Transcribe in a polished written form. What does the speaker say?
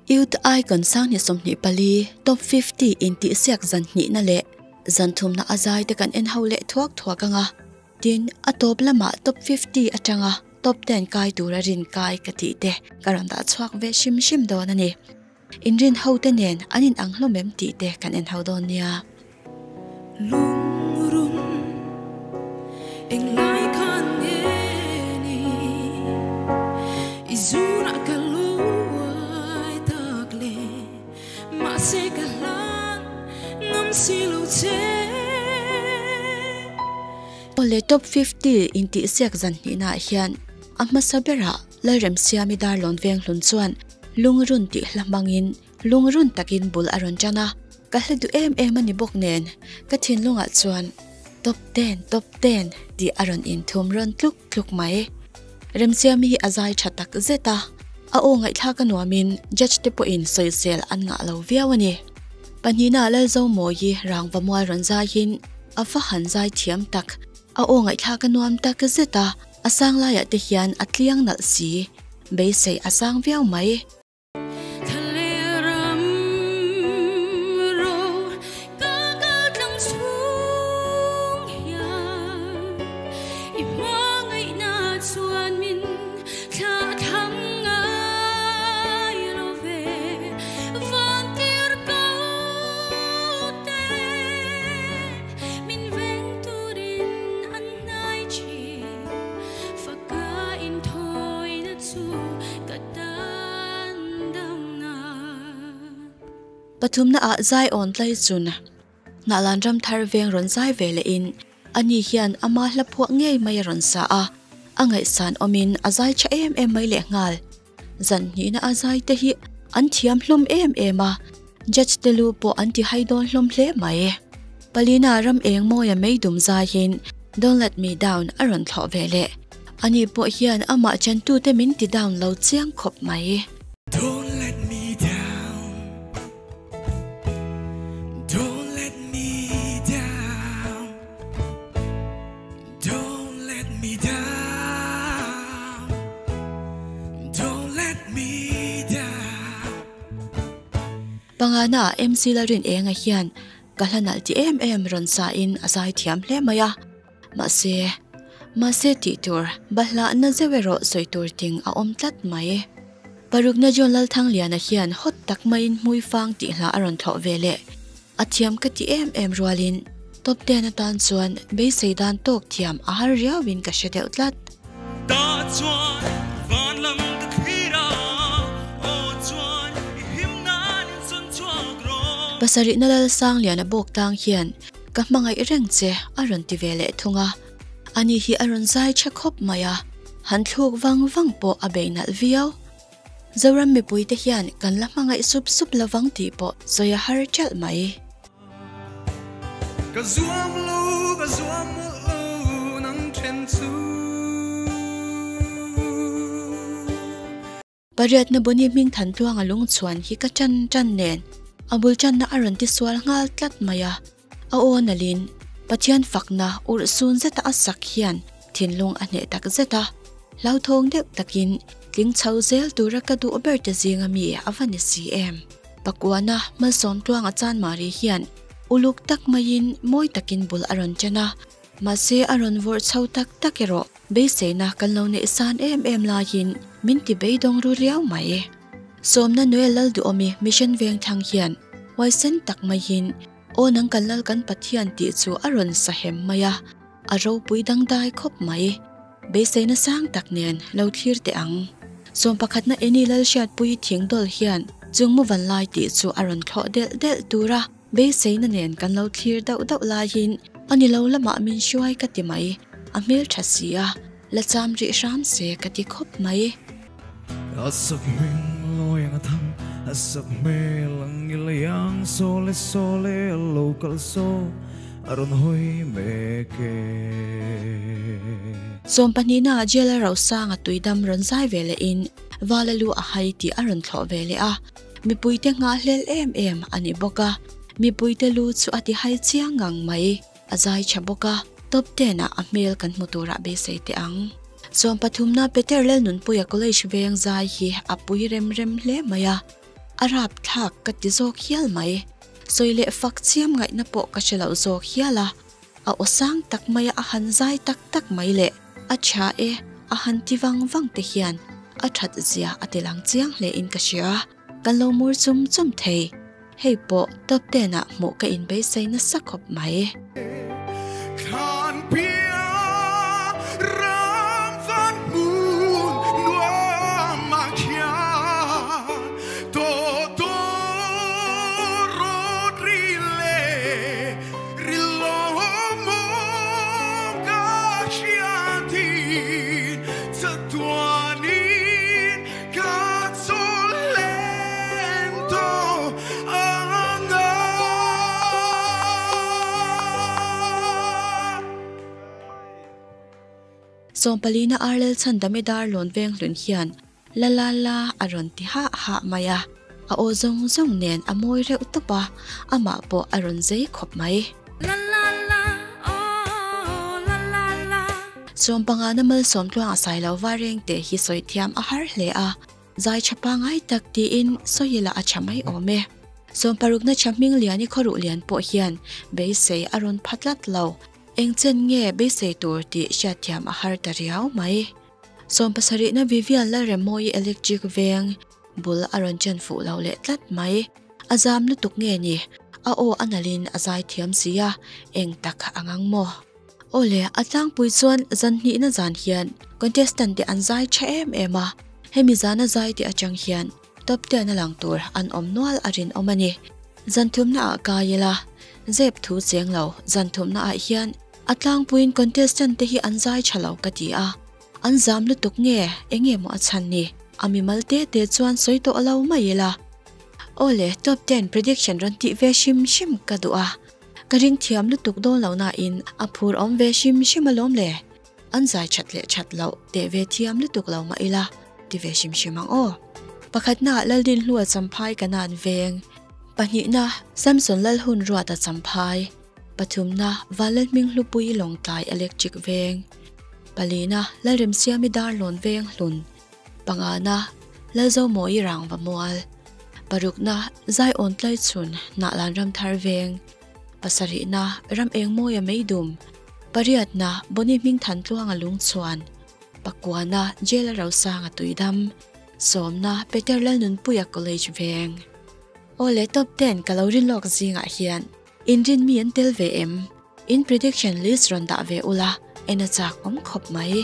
Youth Icon 2024 Top 50 intihsiak zan hnihna leh zan thumna a zai te kan en ho leh thuak thuak anga, tin a tawp lamah Top 50 atanga Top 10 kai tura rin kai ka tih te ka rawn dah chhuak ve hrim hrim dawn a ni. Inrin ho te nen an in ang hlawm em tih te kan en ho dawn nia. Lungrun englai khan nge ni i zunah ka luai tak le mahse ka hlan ngam si lo che. Awle Top 50 intihsiak zan hnihnaah hian a hmasa berah Lalremsiami Darlawn Venghlun chuan Lungrun tih hla hmangin lungrun takin bul a rawn tan a, ka hla duh em em a ni bawk nen ka thinlungah chuan Top ten, top ten tih a rawn inthum rawn tluk tluk mai. Remsiami hi a zai tha tak zet a, a aw ngaihthlak a nuamin judge te pawhin sawisel an ngah lo viau a ni. Pahnihna Lalzomawi rangva mual rawn zaiin a va han zai thiam tak, a aw ngaihthlak a nuam tak zet a, A sang laiah te hian a tliang nalh si, beisei a sang viau mai. Pathumna ah zai awn tlai chun Hnahlan ram thar veng rawn zai ve leh in ani hian ama hla phuah ngei mai a rawn sa a, a ngaihsan awmin a zai tha em em mai leh nghal. Zan hnihna a zai te hi an thiam hlawm em em a, judge te lu pawh an ti hai dawn hlawm hle mai. Palina ram eng mawia meidum zaiin Don't Let Me Down a rawn thlawh ve leh. Ani pawh hian amah chantute min ti down lo chiang khawp mai. Don't let me down, don't let me down, don't let me down, don't let me down. Pangana MC Lalrinenga hian ka hla nalh ti em em rawn sa in a zai thiam hle mai a, mahse mahse tih tur bahlahna zeuh erawh sawi tur ting a awm tlat mai. Parukna John Lalthangliana hian hot tak maiin hmui fang tih hla a rawn thlawh ve leh. A thiam ka ti em em rualin top ten atan chuan beisei dan tawk thiam a har riauin ka hre deuh tlat. Tah chuan van lam ka thlir a, aw chuan i him nan in sawn chhuak rawh. Pasarihna Lalsangliana bawk tang hian ka hmangaih reng che a rawn ti ve leh thung a, ani hi a rawn zai tha khawp mai a, han thluk vang vang pawh a bei nalh viau. Zoram mipuite hian kan la hmangaih sup sup lovang tih pawh sawi a har ṭalh mai. Ka zuam lo, ka zuam mawlh lo nang ṭhen chu. Pariatna Bonny hming than tluanga lung chhuan hi ka ṭan ṭan nen a bul ṭanna a rawn ti sual nghal tlat mai a, a aw nalhin Pathian fakna urh sun zeta a sak hian thinlung a hneh tak zet a, hlauthawng deuh takin tling chho zel tura ka duh ber te zinga mi a va ni si em. Pakuana malsawm tluanga chanmari hian uluk tak maiin mawi takin bul a rawn ṭan a, mahse a rawn vawrh chho tak tak erawh beiseina kan lo neih san em em laiin min ti beidawng ru riau mai. Sawmna Noel Lalduhawmi Mission Vengthlang hian huaisen tak maiin Aw nang kan lal kan Pathian tih chu a rawn sa hem mai a, a ropui dangdai khawp mai. Beiseina sang tak nen lo thlir teh ang. Sawm pakhatna Eni Lalhriatpuii thing dawl hian chung mu van lai tih chu a rawn thlawh delh delh tur a, beiseina nen kan lo thlir dauh dauh laiin a ni lo lamah min hruai ka ti mai, a hmel tha si a, la cham rih hram se ka ti khawp mai. A sakhming lawi ang a thang, a sakhmel ang i lei ang, Sawle sawle a lo kal saw, a rawn hawi mek e. Sawmpahnihna ah jail a Rosanga tuidam rawn zai ve leh in Vala lu a hai tih a rawn thlawh ve leh a, mipuite nghahhlel em em a ni bawk a, mipuite lu chu a ti hai chiang ngang mai. A zai tha bawk a, top ten ah a hmel kan hmu turah beisei teh ang. Sawmpathumna Peter Lalnunpuia College veng zai hi a pui rem rem hle mai a. A rapthlak ka ti zawk hial mai. Sawi leh fak chiam ngaihna pawh ka hre lo zawk hial a. A aw sang tak maia a han zai tak tak mai leh a tha e a han ti vang vang te hian a that zia a ti lang chiang hle in ka hria. Kan lo mur chum chum thei. Hei pawh top ten ah hmuh ka inbeisei nasa khawp mai. Ka chawl hlen tawh ang a. Sawmpalina Arlel Chhandami Darlawn Venghlun hian la la la a rawn ti hah hah mai a, a aw zawng zawng nen a mawi reuh tawp a, amah pawh a rawn zei khawp mai. La la la oh la la la. Sawmpangana Malsawmtluanga Sailova rengte hi sawi thiam a har hle a, zai tha pangai tak tiin sawila a tha mai awm e. Sawmparukna tha hming liani khawruh lian pawh hian beisei a rawn pha tlat lo, eng chen nge beisei tur tih hriatthiam a har ta riau mai. Sawmpasarihna Vivian Lalremawii Electric veng bul a rawn chen fuh lo leh tlat mai. A zam lutuk nge ni? A aw a nalhin a zai thiam si a, eng tak a ngang maw? Aw le, a tlangpui chuan zan hnihna zan hian contestant te an zai tha em em a, hemi zana zai te atang hian top ten a lang tur an awm nual a rinawm a ni. Zan thumna ah kai ila, zep thu cheng lo zan thumna ah hian a tlangpuiin contestant te hi an zai tha lo ka ti a, an zam lutuk nge enge maw a chhan ni? A mimal te te chuan sawi tawh lo mai ila. Aw le, top ten prediction rawn tih ve hrim hrim ka duh a. Ka ring thiam lutuk dawn lo nain a phur awm ve hrim hrim alawm le. An zai that leh that loh teh ve thiam lutuk lo mah ila ti ve hrim hrim ang aw. Pakhatna Laldinhlua Champhai Kanan veng, pahnihna Samson Lalhun Ruata Champhai, pathumna Vanlalhminghlupui Lawngtlai Electric veng, palina Lalremsiami Darlawn Veng Hlun, Pangana, Lalzomawi Rangva Mual, Parukna, Zaiawn Tlaichhun, Hnahlan Ramthar Veng, Pasarihna, Ram Engmawia Meidum, Pariatna, Boni Hmingthan Tluanga Lungchhuan, Pakuana, Jail Rosanga Tuidam, Sawmna, Peter Lalnunpuia College Veng. Awle top ten ka lo rin lawk zingah hian inrin mi an tel ve em? In prediction list rawn dah ve ula en a chak awm khawp mai.